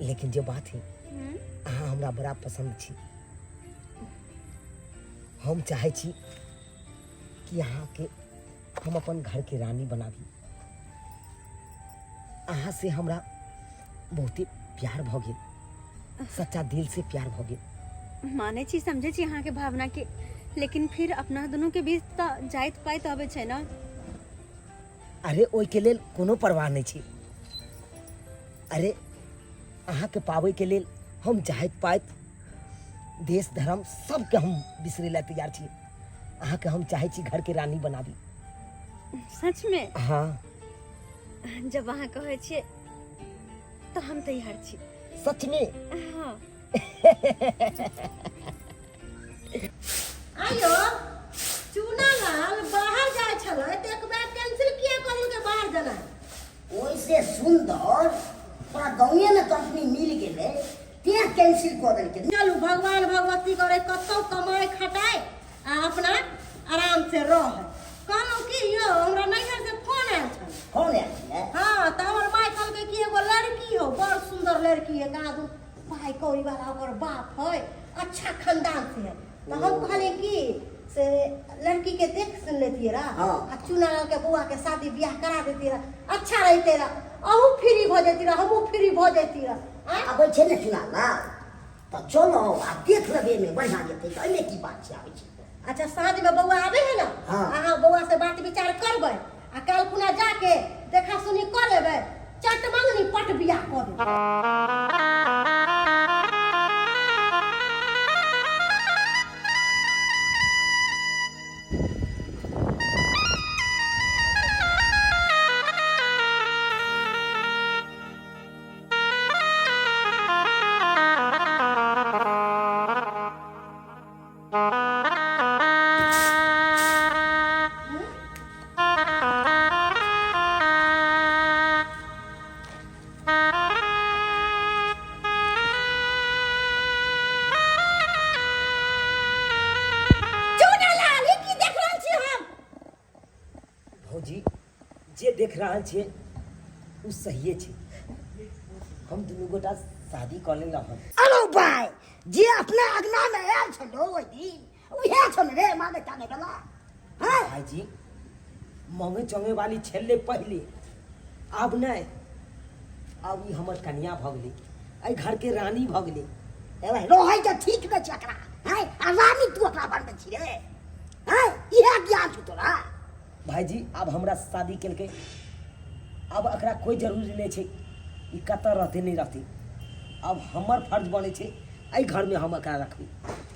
लेकिन जे बात है, अहाँ हमरा बड़ा पसंद छी। हम चाहे छी कि अहाँ के हम अपन घर के रानी बनाबी। अहाँ से हमरा बहुत ही प्यार भ गेल, सच्चा दिल से प्यार भ गेल। मानै छी, समझै छी अहाँ के भावना के, लेकिन फिर अपना दुनू के बीच तऽ जाइत पाइत अबै छै ना। अरे ओहि के लेल कोनो परवाह नहीं छी। अरे अहाँ के पाबै के लेल हम जाइत पाइत देश धर्म सबके हम बिसरै ला तैयार छी। अहाँ के हम चाहे छी घर के रानी बनाबी। सच में? हाँ। जब अहाँ कहै छियै तो हम तैयार छी। सच में? हाँ। आयो चूना लाल बाहर जाय छलै तऽ एक बेर कैंसिल किया कऽ देलकै बाहर जेनाइ? ओइसे सुंदर थोड़ा गाँवे में कंपनी मिल गेलै तें कैंसिल कऽ देलकै। चलू भगवान भगवती करे कतौ कमाय खटाय आ अपना आराम से रह। कहलहुँ कि यौ हमरा नैहर से फोन आयल छल। फोन आयल छलै? हाँ, तऽ हमर माय कहलकै कि एगो लड़की हो, बड़ सुंदर लड़की है, कहाँ पाई कौड़ी वाला ओकर बाप है, अच्छा खानदान से है। तो हम कहलिए कि से लड़की के देख सुन लेतिए रहा। हाँ। आ चुनालाल के बउआ के शादी ब्याह करा देतिए रहा, अच्छा रहते रहा। अहूँ फ्री भऽ जैती रह, हमहूँ फ्री भऽ जैती रह। आँय? आबै छै ने चुना लाल तऽ चलो आ देख लेबै, एहिमे बढ़िआँ जेतै तऽ एहिमे की बात छै, आबै छै तऽ। अच्छा, साँझमे बौआ आबै है ने? हाँ। अहाँ बौआ से बात विचार करबै आ काल्हि खुना जाके देखा सुनी कऽ लेबै, चट मंगनी पट बियाह कऽ देबै। चुनालाल, ई की देख रहल छी हम? भौजी, जे देख रहल छियै ओ सहिए छै। हम दुनू गोटा शादी कऽ लेलहुँ हन। अरे भाय, जे अपना अगना में आयल छलो ओहि दिन, उहे छल रे माने ताने वाला। हैं? भाईजी, मांगे चंगे वाली छलै पहिले, आब नहि। आब ई हमर कनिया भऽ गेलै, एहि घरके रानी भऽ गेलै। ए भाई, रहै के ठीक नहि छै एकरा। हैं? आ रानी तू ओकरा बनबै छी रे? हैं? इहे ज्ञान छौ तोरा? भाईजी, आब हमरा शादी केलकै, आब एकरा कोइ जरूरी नहि छै ई कतऽ रहतै नहि रहतै। आब हमर फर्ज बनै छै एहि घरमे हम एकरा रखबै।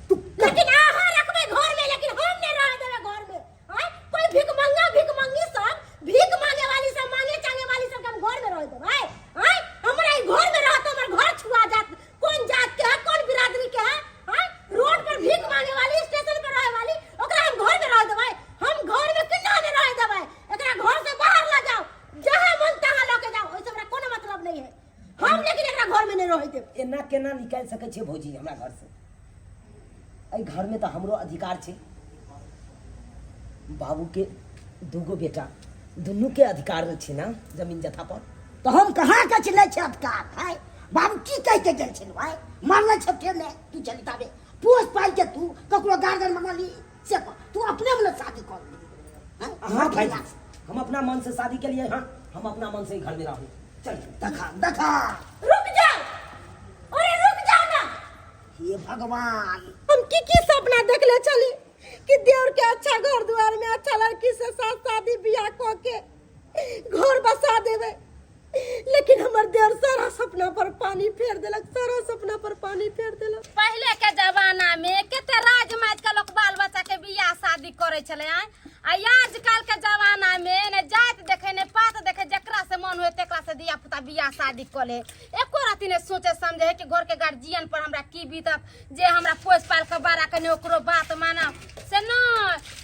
तू लेकिन अहाँ रखबै घर में, लेकिन हम नहीं रह देबै घर में। आँय? कोई भीख मंगा, भीख मंगी सब, भीख मांगे वाली सब, मांगे चांगे वाली सब के हम घर में रह देबै? आँय? हमरा ई घर में रहत हमर घर छुआ जात, कोन जात के है, कोन बिरादरी के है? आँय? रोड पर भीख मांगे वाली, स्टेशन पर रहे वाली, ओकरा हम घर में रह देबै? हम घर में केना नहीं रह देबै? एकरा घर से बाहर ल जाओ, जहाँ मन तहाँ लऽ के जाओ, ओहिसे हमरा कोनो मतलब नहीं है हम, लेकिन एकरा घर में नहीं रह देब। एना केना निकालि सकै छियै भौजी हमरा घरसँ? एहि घरमे तऽ हमरो अधिकार छै। बाबूके दूगो बेटा, दुनूके अधिकार छै ने जमीन जथा पर। तऽ हम कहाँ के छै नहि छै अधिकार है? बाबू की कहि के गेल छलहुँ? आइ मरले छै फेर नहि तू चलि ताबे पोस पालि के तू ककरो गार्जियन बनली से कह, तू अपने मने शादी कर ली। हैं? हाँ भाईजी, हम अपना मन से शादी के लिए, हाँ, हम अपना मन से ही घर में रहूँ। चल। देखा देखा। रुक जाओ, अरे रुक जाओ ना। हे भगवान, हम की की सपना देखले छली कि देवर के अच्छा घर द्वार में अच्छा लड़की से साथ शादी बियाह क के घर बसा देवे, लेकिन हमर देवर सारा सपना पर पानी फेर देलक, सारा सपना पर पानी फेर देलक। पहिले के जमाना में कते राज माज के लोक बाल बच्चा के बियाह शादी करे छले। आय आ आजकल के जमाना में ने जात देखे ने पात देखे, जकरा से मन होए तेकरा से धिया पुता बियाह शादी कऽ ले। एको रति ने सोचे समझे है कि घर के गार्जियन पर हमरा की बीतत, जे हमरा पोस पाल के बड़ा कने ओकरो बात मानब से न,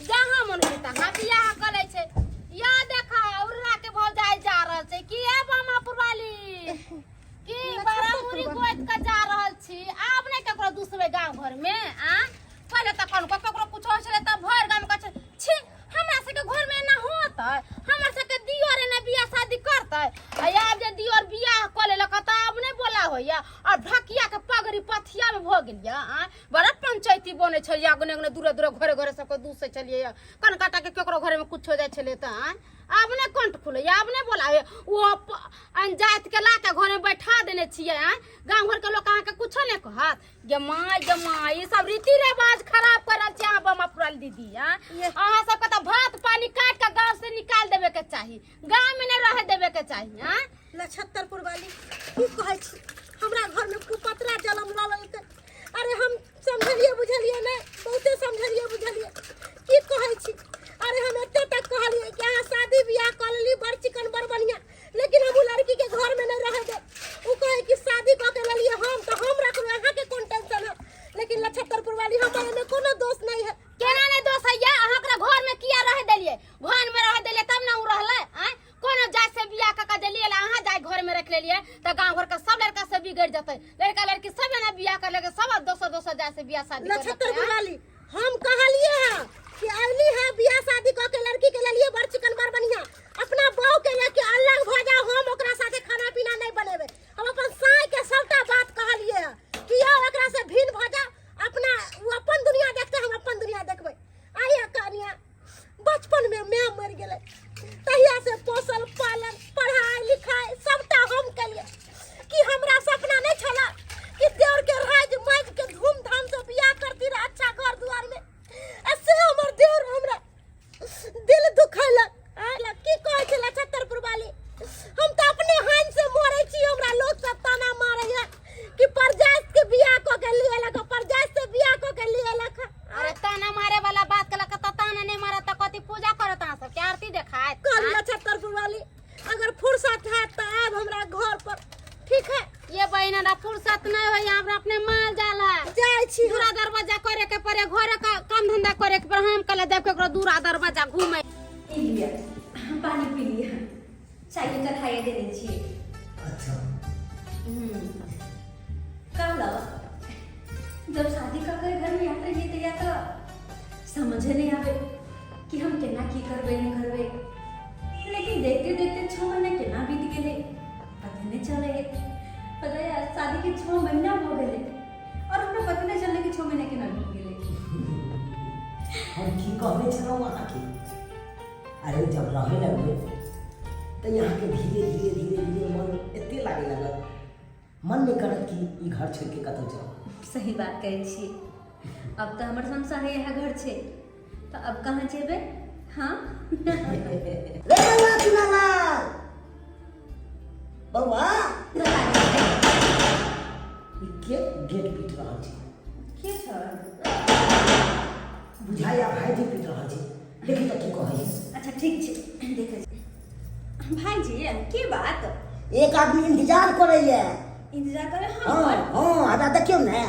जहाँ मन होए तहाँ बियाह कऽ लै छै। या देखा, उर्रा के भौजाई जा रहल छै। की हे बामा पुरवाली, की बड़ा मुरी गोइत के जा रहल छी? आब नहि ककरो दुसबै गाँव घर में? आ पहिले तऽ कनको ककरो कुछो होइ छलै तऽ भरि गाम कहै छलै, छी, हमरा सबके घर में एना होतै? हमर सबके दियर एना बियाह शादी करतै? आ आब जे दियर बियाह कऽ लेलक तऽ आब नहि बोला होइया और ढकिया के पगड़ी पथिया में भऽ गेल या। आ बड़ा पंचायती बनै छलियै, अगने अगने दूरे दूरे घरे घरे सबके दूसै छलियै, कनकाटा के केकरो घरे में कुछो जाइ छलै तऽ। आँय, आब नहि कंठ खुलैया, आब नहि बोला होइया। ओ अनजात के ला के घरे में बैठा देने छियै। आँय, गाँव घर के लोक अहाँके कुछो नहि कहत? गे माय, गे माय, ई सब रीति रिवाज खराब कर रहल छै अहाँ बमा फुरल दीदी। आँ, अहाँ सबके तऽ भात पानी काट के गाँव से निकाल देबे के चाही, गाँव में नहीं रहे देबे के चाही। आँ नक्षत्रपुर वाली, की कहै छी, हमरा घर में कुपतरा जलम लऽ लेलकै। अरे हम समझलिए बुझलिए नहि, बहुते समझलिए बुझलिए। की कहै छी, अरे हम एते तक कहलिए कि अहाँ शादी बियाह कऽ लेली, बड़ चिकन बड़ बढ़िया, लेकिन हम उ लड़की के घर में नहीं रहे दे। उ कहे कि शादी कऽ के लेलिए हम तऽ हम रखबै, अहाँके कोन टेंशन है? लेकिन नक्षत्रपुर वाली, हमर एहिमे कोनो दोष नहीं है। केना नहीं दोष है? या अहाँ ओकरा घर में किया रह देलिए? घर में रह देलिए तब ना उ रहलै। आँय, कोनो जात से बियाह कऽ के देलिए ला अहाँ जाय घर में रख लेलिए तऽ गाँव घर के सब लड़का सब बिगड़ जतै। लड़का लड़की सब एना बियाह कर लेके सब दोसर दोसर जात से बियाह शादी कर लेतै। नक्षत्रपुर वाली, हम कहलिए है कि अगली है बियाह शादी कऽ के लड़की के लेलिए बड़ चिकन बड़ बढ़िया, अपना बहू के लेके अलग भऽ जाओ, हम ओकरा साथे खाना पीना नहीं बनेबै। हम अपन साय के सबटा बात कहलिए है कि यौ एकरा से भिन्न भऽ जाओ, अपना ओ अपन दुनिया देखते, हम अपन दुनिया देखबै। आइए कनिया, बचपन में माय मरि गेलै, तहिया से पोसल पालन पढ़ाई लिखाई सब एलक परदेश से बियाह क के ले एलक। अरे ताना मारे वाला बात कलक त ताना नहीं मारत त कथी पूजा करत अहाँ सबके आरती देखायत? कहलियै छत्तरपुर वाली अगर फुर्सत है तो आब हमरा घर पर, ठीक है? ये बहिन हमरा फुर्सत नहीं होई, हमरा अपने माल जाल है। जाइ छी हम। दूरा दरवाजा करे के पड़े, घरे का काम धंधा करे के पड़े, हम कल देव केकरो दूरा दरवाजा घूमे। ई लिअ, अहाँ पानी पी लिअ, चाय चढ़ाइए देने छियै। अच्छा। कहलहुँ जब शादी कऽ के घर में आते रहियै तहिया तऽ समझे नहि आबै कि हम केना की करबै नहि करबै, लेकिन देखते देखते 6 महीना केना बीत गेलै पते नहि चलै है। पता है शादी के 6 महीना भऽ गेलै और हमरा पते नहि चललै कि 6 महीना केना बीत गेलै। हम की कहने छलहुँ अहाँके? अरे जब रहै लगबै तऽ अहाँके धीरे धीरे धीरे धीरे मन एते लागे लागत, मन नहि करत कि ई घर छोड़ि के कतहु जाउ। सही बात कहै छी, अब तऽ हमर संसार इएह घर छै, तऽ अब कहाँ जेबै? हाँ रे बौआ चुनालाल बौआ, ई के गेट पीट रहल छै? के छै? बुझाइया भाईजी पीट रहल छै, देखी तऽ की कहै। अच्छा ठीक छै, देखै छी। भाईजी की बात? एक आदमी इंतजार करैया। इंतजार करे? हाँ हाँ, हमरा देखियौ ने।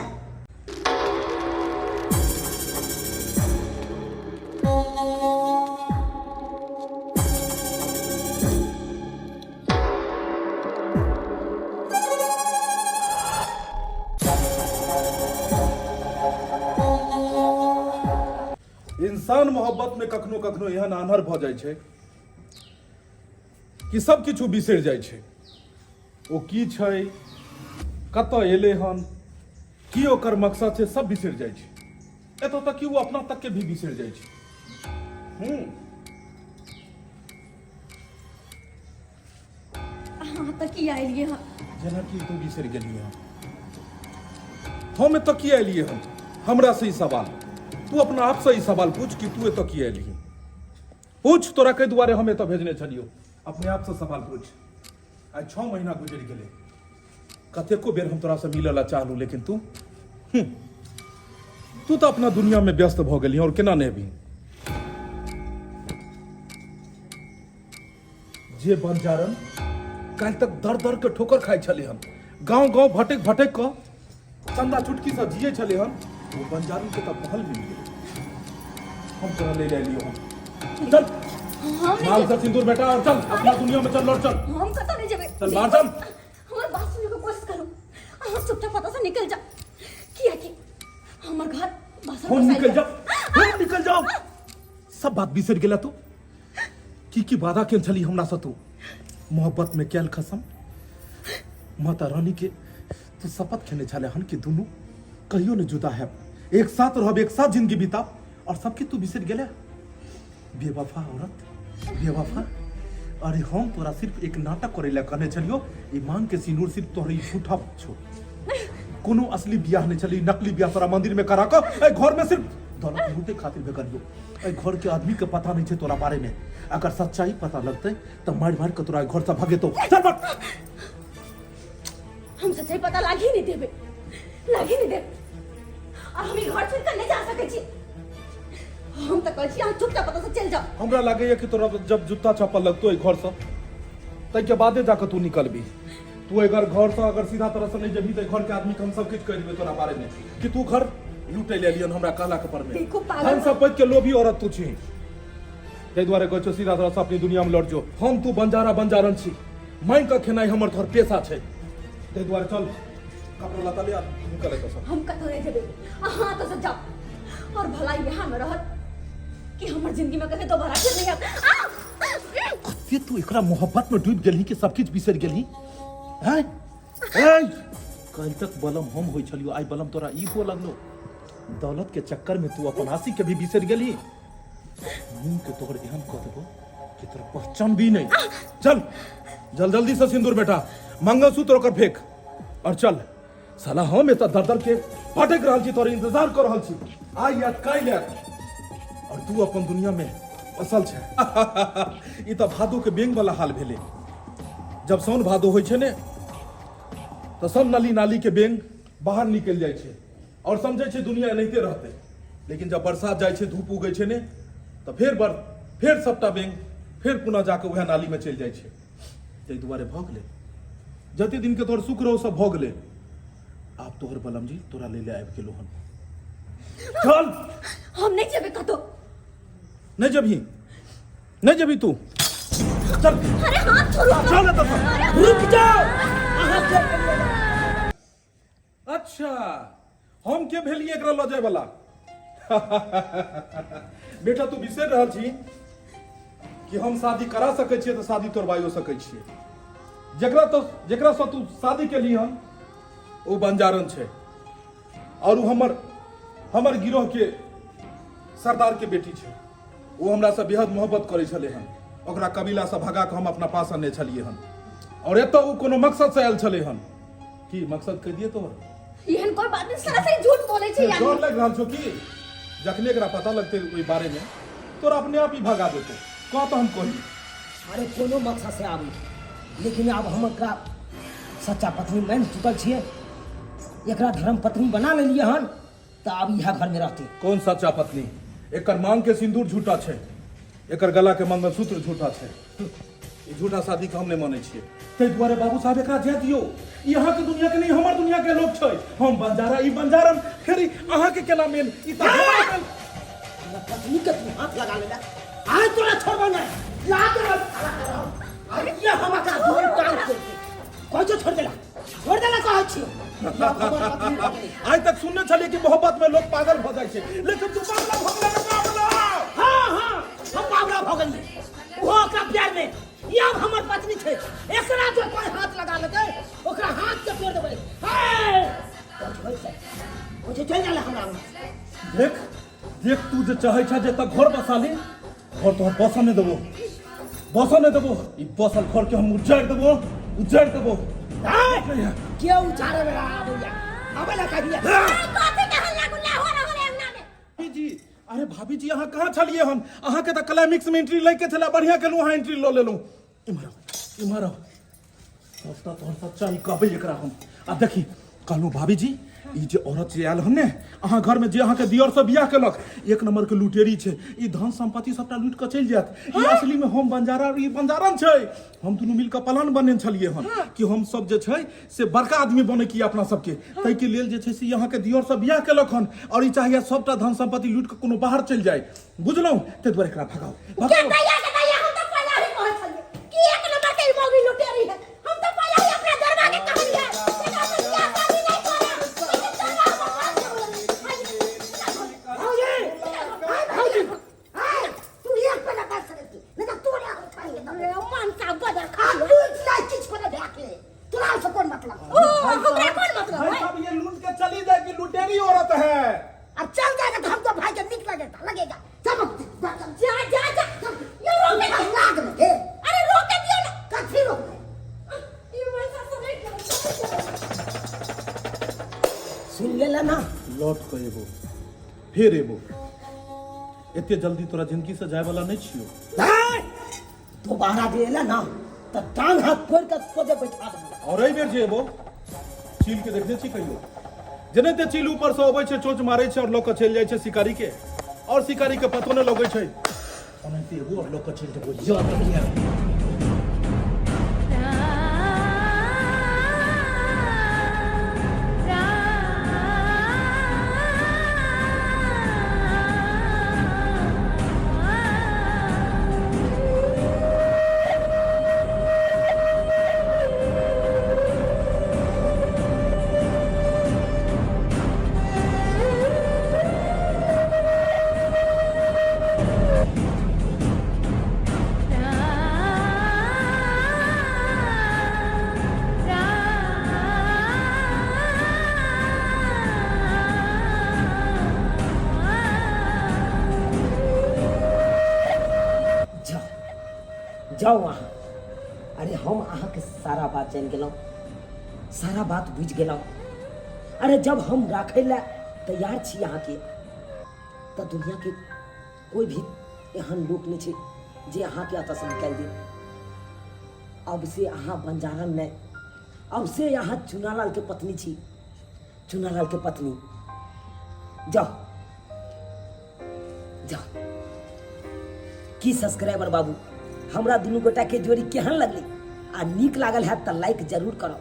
इंसान मोहब्बत में कखनो कखनो एहन आन्हर भऽ जाइ छै कि सब किछु बिसरि जाइ छै। ओ की छै, कतऽ एलै हन, की ओकर मकसद छै, सब बिसरि जाइ छै। एतऽ तक कि ओ अपना तक के भी बिसरि जाइ छै। अहाँ तऽ की आयलियै हँ? जेना कि तू बिसरि गेलियै हन हम एतऽ की एलियै हन। हमरा से ई सवाल तू अपना आप से ई सवाल पूछ कि तू एतऽ की एलियै। पूछ तोरा कई दुआरे हम एतऽ भेजने छलियौ, अपने आप से सवाल पूछ। आइ 6 महीना गुजरि गेलै, कतेको बेर हम तोरा से मिलऽ ला चाहलू, लेकिन तू तू तऽ अपना दुनिया में व्यस्त भऽ गेली और केना नहि अभी जे बंजारन काल्हि तक दर दर के ठोकर खाइ छलै हन, गाँव गाँव भटक भटक कऽ चंदा चुटकी से जिए छलै हन, ओ बंजारन के तऽ महल मिल गेलै। हम तोरा ले एलियो हन, चल। हम नहि माल जेबै। से सिंदूर बेटा और चल अपना दुनिया में चल, लौट चल। हम कतऽ नहि जेबै। चल बाहर चल। हमर बात सुनने के कोशिश करू, अहाँ चुपचाप पता से निकल जाओ, कियाकि हमर घर बासर हम बसाइल निकल है। जाओ, हम निकल जाओ, सब बात बिसरि गेला तू? की की वादा केने छली हमरा से तू? मोहब्बत में कैल कसम, माता रानी के तू शपथ खेने छले हन कि दुनू कहियो ने जुदा है, एक साथ रहब, एक साथ जिंदगी बिताब, और सबके तू बिसरि गेले। बेवफा औरत, बेवफा। अरे हम तोरा सिर्फ एक नाटक करे ला कहने छलियो, ई मांग के सिनूर सिर्फ तोहर ई झूठा छो, कोनो असली बियाह नहीं छली, नकली बियाह तोरा मंदिर में करा कऽ एहि घर में सिर्फ दौलत लूटे खातिर भेजलियो। एहि घर के आदमी के पता नहीं छै तोरा बारे में, अगर सच्चाई पता लगतै तऽ मारि मारि के तोरा एहि घर से भगेतौ। चल भाग। हम सच्चाई पता लागी नहीं देबे, लागी नहीं देबे, और हम ई घर छोड़ के नहीं जा सकै छी। हम तऽ कहै छी अहाँ चुपचाप एतऽ से चलि जाउ। हमरा लागैया कि तोरा जब जूता चप्पल लगतो एहि घर से ताहिके बादे जाके तू निकलबी। तू अगर घर से अगर सीधा तरह से नहीं जेबही तऽ घर के आदमी के हम सब किछु कहि देबै तोरा बारे में कि तू घर लूटे ले एलियन हमरा कहला के पर में। देखो पागल। धन संपत्ति के लोभी औरत तू छी, ताहि दुआरे कहै छौ सीधा तरह से अपनी दुनिया में लौट जो। हम तू बंजारा बंजारन छी, मांगि कऽ खेनाइ हमर तोहर पेशा छै, ताहि दुआरे चल कपड़ा लत्ता ले आ, निकल एतऽ से। हम कतौ नहि जेबै, अहाँ एतऽ से जाउ और भला यहाँ में रहत कि हमर जिंदगी में कभी दोबारा फिर नहीं आयत। आ! कते तू एकरा मोहब्बत में डूबि गेलही कि सब किछु बिसरि गेलही? हैं ए काल्हि तक बलम हम होइ छलियो, आइ बलम तोरा ई हुअ लगलो। दौलत के चक्कर में तू अपन आशी के भी बिसरि गेलही। मुंह के तोहर एहन कऽ देबो कि तोरा पहचान भी नहीं। चल जल जल्दी से सिंदूर बेटा मंगलसूत्र ओकर फेंक और चल। साला हम एतऽ दर दर के भटक रहल छी, तोहर इंतजार कऽ रहल छी, आइ आयत काल्हि आयत, और तू अपन दुनिया में असल छै। ई तऽ भादो के बेंग वाला हाल भेलै। जब साउन भादो होइ छै ने तऽ सब नली नाली के बेंग बाहर निकलि जाइ छै। आओर समझै छै दुनिया एनाहिते रहतै लेकिन जब बरसात जाइ छै धूप उगै छै ने तऽ फेर बर फेर सबटा बेंग फेर पुनः जाकऽ उएह नालीमे चलि जाइ छै। ताहि दुआरे भऽ गेलै, जते दिनके तोहर सुख रहो सब भऽ गेलै। आब तोहर बलमजी तोरा लै लए आबि गेलो हन। चल। हम नहीं जेबे कतौ। नहीं जेबही, नहीं जेबही तू, चल। अरे हाथ छोड़ो हमर। चल एतऽ सँ। रुक जाओ अहाँ के। अच्छा, हम के भेलिए एकरा लऽ जाय वाला? बेटा, तू बिसरि रहल छी कि हम शादी करा सकै छियै तऽ शादी तोड़बाइयो सकै छियै। जकरा तो जकरासँ तू शादी केली हन ओ बंजारन छै और ओ हमर हमर गिरोह के सरदार के बेटी छै। ओ हमरासँ बेहद मोहब्बत करै छलै हन। ओकरा कबीलासँ भगा कऽ हम अपना पास अनने छलियै हन और एतऽ ओ कोनो मकसदसँ आयल छलै हन। की मकसद कहि दिए तोहर? एहन कोई बात नहीं, सरासरी झूठ बोले छै यानी। डर लागि रहल छौ की? जखने एकरा पता लगतै ओहि बारे में तोरा अपने आप ही भगा देतौ। कह तऽ हम कही। अरे कोनो मकसद से आबै, लेकिन आब हम एकरा सच्चा पत्नी मानि चुकल छियै, एकरा धर्म पत्नी बना लेलियै हन, तऽ आब इएह घरमे रहतै। कौन सच्चा पत्नी? एकर मांग के सिंदूर झूठा छै, एकर गला के मंगलसूत्र झूठा छै। ई झूठा शादी के हम नहि मानै छियै। ताहि दुआरे बाबू साहब एकरा जाय दियौ। ई अहाँके दुनिया के नहि, हमर दुनिया के लोक छै। हम बंजारा, ई बंजारन, फेर ई अहाँके केना मेल? ई तऽ हमर मेल। हमरा पत्नी के तू हाथ लगा लेला, आज तोरा छोड़बो नहीं। ला तोरा साला करब। अरे ये हम एकरा जोर टांग छोड़ दे। कहै छौ छोड़ देला, छोड़ देला कहै छी। आइ तक सुनने छलियै कि मोहब्बत में लोग पागल भऽ जाइ छै, लेकिन तू पागल भऽ गेलै रे पागल। हाँ हाँ, हम पागल भऽ गेलियै ओहो ओकरा प्यार में। ई आब हमर पत्नी छै, एकरा जो कोई हाथ लगा लेतै ओकरा हाथ के तोड़ देबै। हे ओ जे चलि गेलै हमरा अंगना। देख देख, तू जे चाहै छ जे तऽ घर बसा ली, घर तोहर बसऽ नहि देबो, बसऽ नहि देबो। ई बसल घर के हम उजाड़ि देबो, उजाड़ि देबो। के उजाड़े वाला आबैया? आबै ला कहिया? कथी के हल्ला गुल्ला हो रहल है अंगना में? भाभी जी, अरे भाभी जी, अहाँ कहाँ छलियै हन? अहाँके तऽ क्लाइमेक्स में एंट्री लैके छलै, बढ़िया केलहुँ अहाँ एंट्री लऽ लेलहुँ। इम्हर आउ, इम्हर आउ। सबटा तोहर सच्चाई कहबै एकरा हम। आ देखी, कहलहुँ भाभी जी, ई जे औरत जे आयल हन ने अहाँ घर में, जे अहाँके दियर से बियाह केलक, एक नंबर के लुटेरी छै। ई धन संपत्ति सबटा लूटि कऽ चलि जायत। ई असली में हम बंजारा और ई बंजारन छै। हम दुनू मिल कऽ प्लान बनेने छलियै हन कि हम सब जे छै से बड़का आदमी बने की अपना सबके, ताहिके लेल जे छै से ई अहाँके दियर से बियाह केलक हन और ई चाहिए सबटा धन संपत्ति लूटि कऽ कोनो बाहर चलि जाय, बुझलहुँ? ताहि दुआरे एकरा भगाउ, के भगाउ। दैया के दैया, हम तो पहला ही कहै छलियै कि एक नंबर के ई मौगी लुटेरी है। हम तो पहला ही अपना दरवा के कहलियै एकरा से बियाह शादी नहीं करब, लेकिन दरवा हमर बात नहीं बोलल। भौजी, हाय भौजी, हाय, तू एक पे ना कर सकै छी, नहीं तो तोरे हम खाएंगे तब। अरे मनसा बदर खा आ तू नहीं किछ करे भैके, तोरा से कोन मतलब? ओ हमरा कोन मतलब भाई है? साहब, ये लूट के चली जाएगी, लुटेरी औरत है। अब चल जाएगा तो हमको भाई के निक लगेगा, लगेगा। चल जा जा जा, ये रोके दे। लाग में हे। अरे रोके दियो ना। कथी रोकबे? ये वैसा समय सुन लेला ना? लौट के एबो, फेर एबो। एते जल्दी तोरा जिंदगी से जाय वाला नहीं छियो। नहीं, दोबारा जे एला ना तऽ टांग हाथ तोड़ के सोझे बैठा देबो। और एहि बेर जे एबो, चील के देखने छी कहियो? जेनाहिते चील ऊपर से अबै छै, चोंच मारै छै और लऽ कऽ चलि जाइ छै शिकारी के, और शिकारी के पतो नहि लगै छै, ओनाहिते एबो और लऽ कऽ चलि जेबो। याद रखिहे। जाओ जाओ अहाँ। अरे हम अहाँके सारा बात जानि गेलहुँ, सारा बात बुझि गेलहुँ। अरे जब हम राखै लए तैयार छी अहाँके, तऽ दुनियाके कोई भी एहन लोक नहि छै जे अहाँके एतऽसँ निकालि देत। अब से अहाँ बंजारन नहि, अब से अहाँ चुनालालके पत्नी छी, चुनालालके पत्नी। जाओ जाओ। की सब्सक्राइबर बाबू, हमरा दुनू गोटा के जोड़ी केहन लगलै? आ नीक लागल हैत तऽ लाइक जरूर करब।